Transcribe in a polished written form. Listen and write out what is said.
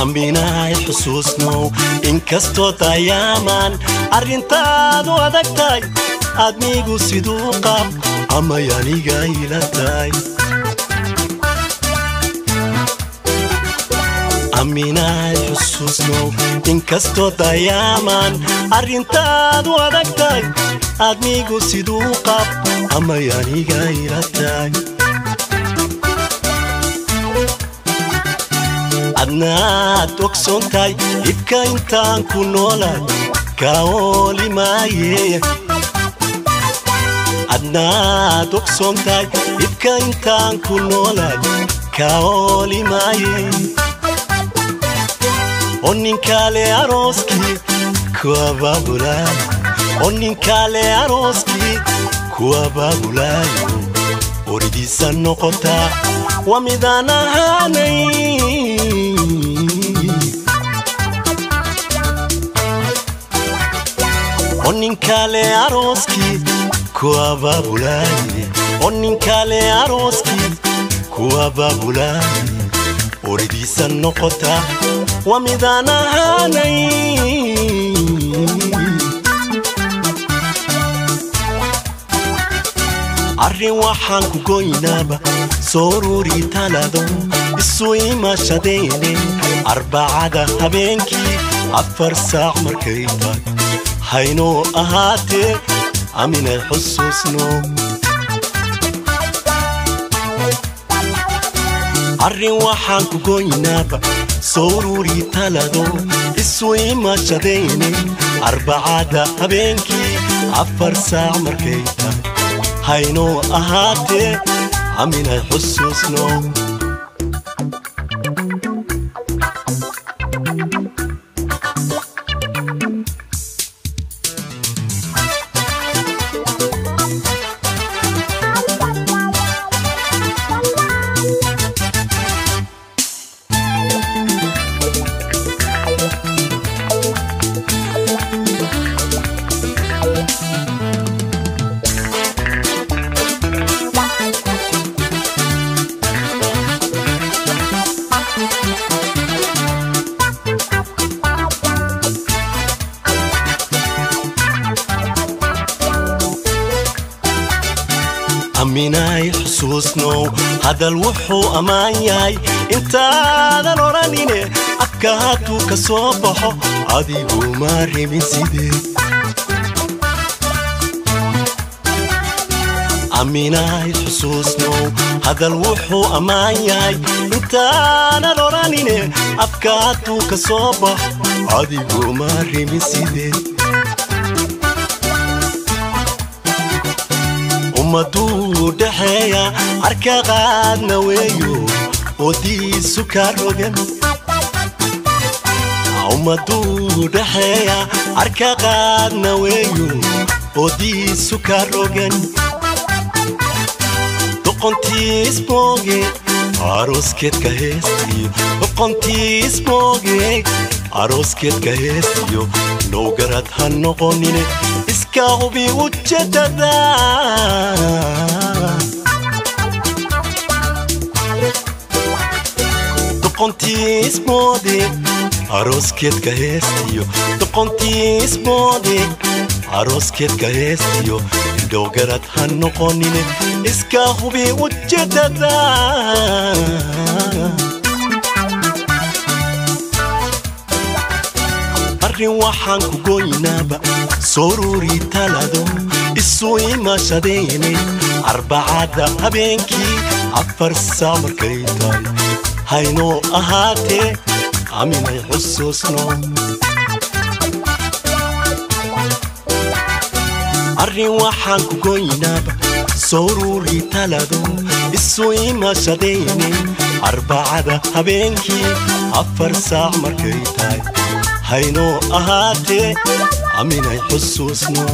Aaminaay xusuusnow inkastoo dayaaman arrintaadu adag tahay aadmigu siduu qab amay aniga ila tahay. Aaminaay xusuusnow inkastoo dayaaman arrintaadu adag tahay aadmigu siduu qab amay aniga ila tahay. Adnaad ogsoon tahay ibka intaan ku noolahay kaa ooli maaye. Adnaad ogsoon tahay ibka intaan ku noolahay kaa ooli maaye. Oo ninkaale arooskii ku abaabulaayo, oo ninkaale arooskii ku abaabulaayo, oridiisa noqotaa waa midaan ahaanay. Oo ninkaale arooskii ku abaabulaaye, oo ninkaale arooskii ku abaabulaaye, oridiisa noqotaa waa midaan ahaanay. Arrin waxaan ku goynaaba soo ururi talado isu imaashadeene arbacada habeenkii 4 saac markay tahay haynoo ahaatee aaminay xusuusno. Arrin waxaan ku goynaaba soo ururi talado isu imaashadeene arbacada habeenkii 4 saac markay tahay haynoo ahaatee aaminay xusuusno. Aaminaay xusuusnow hadal wuxuu ammaan yahay intaadan odhanine afka hadduu ka soo baxo adigu ma rimin sidee. Aaminaay xusuusnow hadal wuxuu ammaan yahay intaanan odhanine afka hadduu ka soo baxo adigu ma rimin sidee. Ummaduu dhexeeya arka qaadna weeyo oodiisu kaa rogan. Ummaduu dhexeeya arka qaadna weeyo oodiisu kaa rogan. Doqontii ismooge arooskeedka heestiyo, doqontii ismooge arooskeedka heestiyo, nowgarad ha noqonine iska hubi ujeedada. Doqontii ismoode arooskeedka heestiyo, doqontii ismoode arooskeedka heestiyo, indhowgarad ha noqonine iska hubi ujeedada. Arrin waxaan ku goynaaba soo ururi talado isu imaashadeene arbacada habeenkii 4 saac markay tahay haynoo ahaatee aaminay xusuusno. Arrin waxaan ku goynaaba sowruuri talado isu imashadayne. Arbacada habeenkii 4 saac markay tahay haynoo ahaatee, aminay xusuusno.